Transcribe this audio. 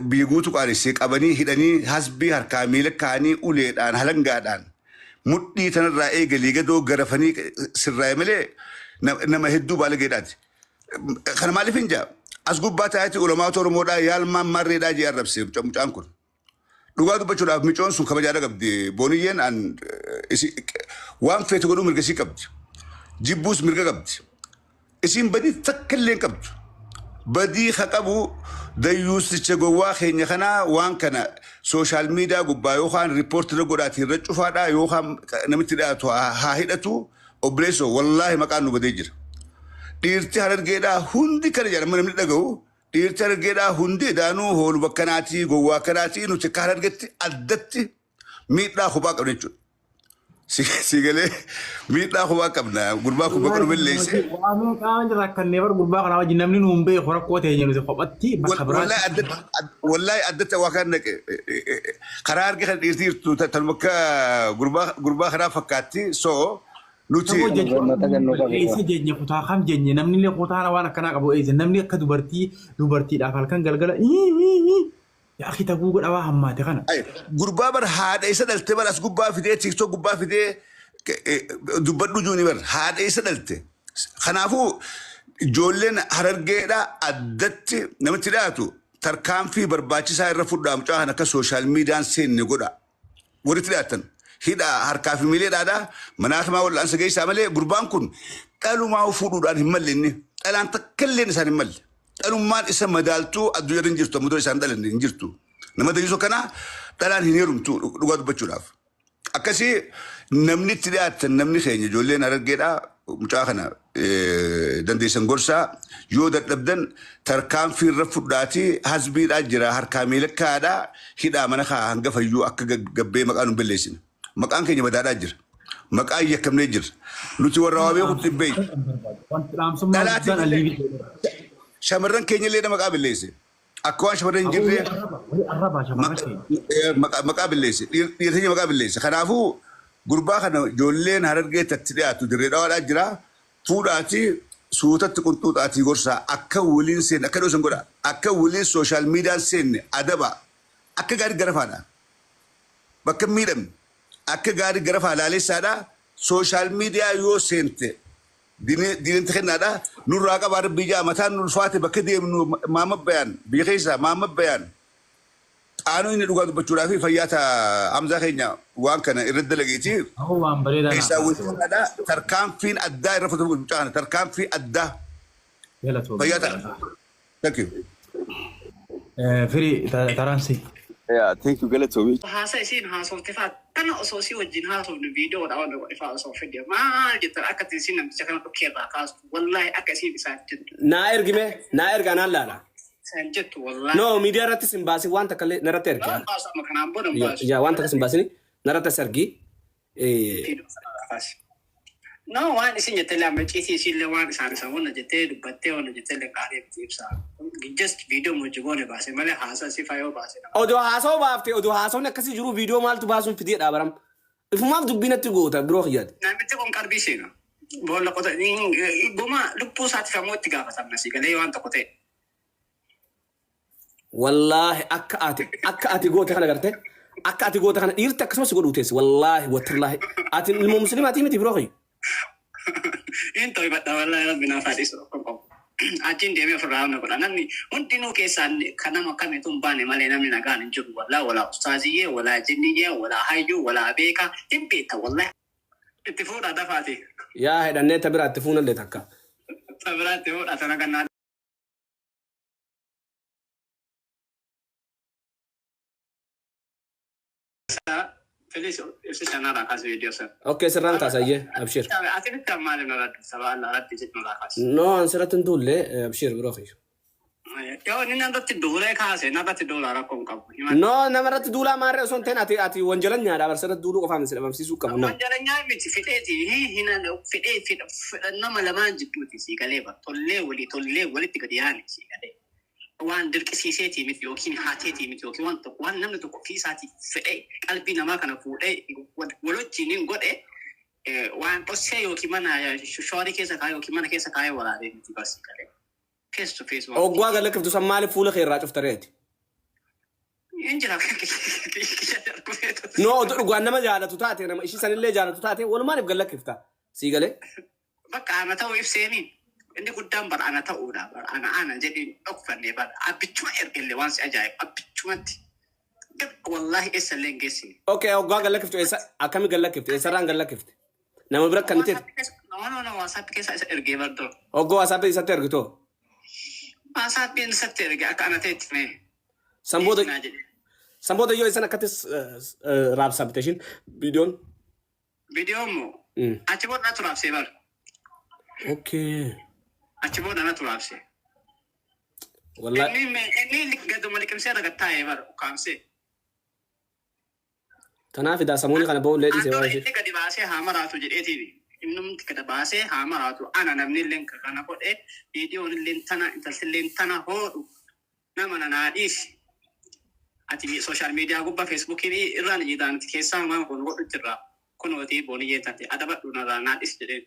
biyya guutuu qaanessee qabanii hidhanii hasbii harkaa miila kaanii uleedhaan halangaadhaan mudhii tanarraa eegalii gadoo garafanii sirraa'e malee nama hedduu baalageedhaati. Kana maaliif hin jaa? As gubbaa taa'eeti ulamaata Oromoodhaa yaalmaan marreedhaa jee arrabse mucaan kun. Dhugaa dubbachuudhaaf micoon sun kabajaadha qabdi. Booniyyeen an waan feete godhuu mirga isii qabdi. Jibbuus mirga qabdi. Isiin badii takka illee hin qabdu. Badii ka qabu dayyuusticha gowwaa keenya kanaa waan kana social media gubbaa yookaan report irra godhaatii irra cufaadhaa yookaan namitti dhiyaatu haa hidhatu obboleessoo wallaahi maqaan nu badee jira. Dhiirti harargeedhaa hundi kana jedhama namni dhaga'u dhiirti harargeedhaa hundi edaanuu hooluma akkanaatii gowwaa akkanaatii nuti akka harargetti addatti miidhaa kophaa qabna jechuudha. Si galee miidhaa kophaa qabna gurbaa kun bakka nu balleesse. Waa meeqaan rakkannee bar gurbaa kanaa wajjin namni nuun beeku rakkoo teenya nuti kophatti bakka Wallahi biraatti. addatti wallahi addatti waa kan naqe karaa harka kan dhiirti jirtu tanuma akka gurbaa kanaa fakkaatti so nuti Saboo jechuun Mata gannoo qabu. eessa jeenye kutaa kam jeenye namni illee kutaa waan akkanaa qabu eessa namni akka dubartii dubartiidhaaf halkan galgala yaa akhi taguu godha waa hammaate kana. Ay, gurbaa bar haadha isa dhalte bar as gubbaa fidee TikTok gubbaa fidee dubbadhu juuni bar haadha isa dhalte. Kanaafuu ijoolleen harargeedha addatti namatti dhiyaatu tarkaanfii barbaachisaa irra fudhaa mucaa kan akka social mediaan seenne godha. Walitti dhiyaatan hidhaa harkaa fi miileedhaadha manaa himaa wal'aansa geessaa malee gurbaan kun dhalumaa fuudhuudhaan hin malle inni dhalaan takka illee isaan hin malle. Dhalummaan isa madaaltuu addunyaa irra hin jirtu amma dura isaan dhalanne hin jirtu. Nama dayyuusu akkanaa dhalaan hin heerumtu dhugaa dubbachuudhaaf. Akkasii namni itti dhiyaatan namni keenya ijoolleen harargeedhaa mucaa kana dandeessan gorsaa yoo dadhabdan tarkaanfii irra fudhaatii hasbiidhaa jira harkaa miilakkaadhaa hidhaa mana kaa hanga fayyuu akka gabbee maqaa nu balleessine. Maqaan keenya badaadhaa jira. Maqaan yakkamnee jira. Nuti warra waa beekutti hin beeknu. Wanti dhaamsummaa Dhalaatiin guddaan illee alii shamarran keenya illee maqaa balleesse. Akka waan shamarran hin jirree arraba shamarran keenya. Maqaa balleesse. Dhiirri keenya maqaa balleesse. Kanaafuu gurbaa kana ijoolleen harargee tatti dhiyaatu dirree dhawaadhaa jira. Fuudhaatii suutatti qunxuuxaatii gorsaa akka waliin seenne akka dhoosan godha. Akka waliin social mediaan seenne adaba. Akka gaarii garafaadha. Bakka hin miidhamne akka gaarii garafaa laalessaadha. Social media yoo seente diinatti kennaadha. Nurraa qabaa rabbii jaa mataan nu ulfaate bakka deemnu maama bayaan biyya keessaa maama bayaan qaanuu inni dhugaa dubbachuudhaa fi fayyaa ta'a Hamzaa keenya waan kana irratti dalageeti. Ahoo waan bareedaa Keessaa naaf wal kennaadha. Tarkaanfiin addaa irra fudhatamu mucaa kana tarkaanfii addaa Galatoomii. fayyaa ta'a. Thank you. Firii taraansi. Yeah, thank you galatoomi. Haasa isiin haasofte faa kana osoo si wajjin haasofne viidiyoodha waan godhe faa osoo fide maal jettan akka itti isiin namticha kana dhukkee irraa kaastu wallaahi akka isiin isaan jettu Naa ergime naa erga anaan laala. isaan jettu wallaahi. No miidiyaa irrattis hin baasin waan takka illee narratti ergi. Waan baasu amma kanaan booda hin baasu. Yaa waan takkas hin baasin narratti as ergi. Viidiyoo sana irraa kaasi. No waan isin jettee illee amma icciitii isiillee waan isaan isa wanna jettee dubbattee wanna jettee illee gaarii miti ibsa. Just viidiyoo hojii goone baase malee haasa si fayoo baase nama. Odoo haasawaa baafte odoo haasawni akkasii jiru viidiyoo maaltu baasuun fidee dhaabaram. Ifumaaf dubbii natti goota biroo kiyyaati. Namichi kun qalbii seena. Boolla qota goma lubbuu isaatiif ammoo itti gaafatamna si galee waan tokko ta'e. Wallaahi akka ati goote kana garte akka ati goote kana dhiirti akkasumas si godhuu teessi wallaahi watillaahi ati ilmoo muslimaatii miti biroo kiyya. Hin ta'u badha wallaahi rabbi naaf haa dhiisu rakkoo qabu. Achiin deemee ofirraa humna godha. Namni hundinuu keessaan kan nama kamitu hin baane malee namni nagaan hin jiru. Wallaahi walaa ustaaziyyee, walaa jinniyyee, walaa hayyuu, walaa beekaa hin beekta wallaahi. Itti fuudhaa dafaati. Yaa hidhannee ta biraatti fuunallee takka. Ta biraatti fuudhaa tana gannaa. Please ibsa sanarraa kaasi viidiyoo sana. Okay sirraan kaasayyee abshir. Ati bitta maaliif nurraa dubbisa baala rabbi jedhu nurraa kaasi. No an sirratti hin duulle abshir biroo kiyya. Yoo inni narratti duulee kaase narratti duulaa rakkoo hin qabu. No namarratti duulaa maarree osoo hin ta'in ati wanjalanyaadha bar sirratti duuluu qofaan si dhabamsiisuu qabu nama. Wanjalanyaa miti fedheeti hin fedhee fedha nama lamaan jidduuti sii galee bar tollee walii tollee walitti gadi yaane sii galee. Waan dirqisiiseetii miti yookiin haateetii miti yookiin waan tokko waan namni tokko ofii isaatii fedhee qalbii namaa kana fuudhee wal wajjin hin godhe waan dhossee yookiin mana shoorii keessa kaa'ee yookiin mana keessa kaa'ee waraabee miti bar sii galee. Face to face waan Oggaa gad lakkiftu san maaliif fuula kee irraa cufta reeti? Hin jira kiyya arguu. No, odoo dhugaan nama jaalatu taate, nama ishii sanillee jaalatu taate, walumaaniif gallakkifta. Sii galee? Bakka ana ta'uu ibseemi. Inni guddaan bara ana ta'uudha. Bara ana ana jedhee dhokfannee bara abbichuma ergellee waan si ajaa'ibu abbichumatti. Wallaahi eessallee hin geessine. Okay, hoggaa gallakkiftu eessa, akkami gallakkifte, eessarraan gallakkifte? Nama bira kan ta'e. No, no, no, WhatsApp keessa isa ergee bar dura. Hoggoo WhatsApp isatti ergitoo? WhatsAppiin isatti erge akka ana ta'etti mee. San booda Naa jedhe. San booda yoo isan akkattis raabsamte ishiin viidiyoon. Viidiyoo immoo achi booda natu raabsee bar. Achi booda natu raabsee. Wallahi. Inni gaduma liqimsee irra gattaa'ee bar ukkaamsee. Kanaaf idaa samuuni kana ba'ullee dhiisee Andora waan ishee. inni gadi baasee haa maraatu jedheetiini. Innumti gadi baasee haa maraatu. Ana namni illee kana godhee, viidiyoon illee tana, intalti illee tana hoodhu nama nanaa dhiisi. Ati social media gubbaa Facebookii irraan jiidhaan keessaa waan kun godhu jirra. Kunootii booniyyee taate adabadhu narraa naa dhiisi jedheen.